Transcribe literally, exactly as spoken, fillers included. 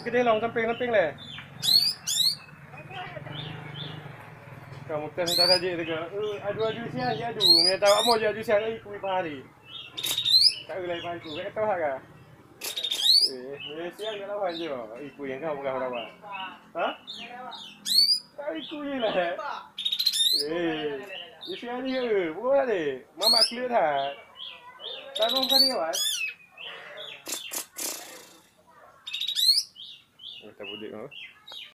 Keudeh long sampéng-sampéng lé. Kamoe teuh minta saji teuka. Eh, adu-adu sian, ji adu. Meunyo tawak mo ji adu sian, eh, kui pahari. Tak ulai pahari ku. Bèk kata ka. Eh, meunyo sian ka lawan je. Eh, kui nyang ka peugah rawa. Ha? Tak kui je lah. Eh, ji sian je. Bukan tadi. Mamak clear that. Tanong tadi awak. Oh, tak budik oh.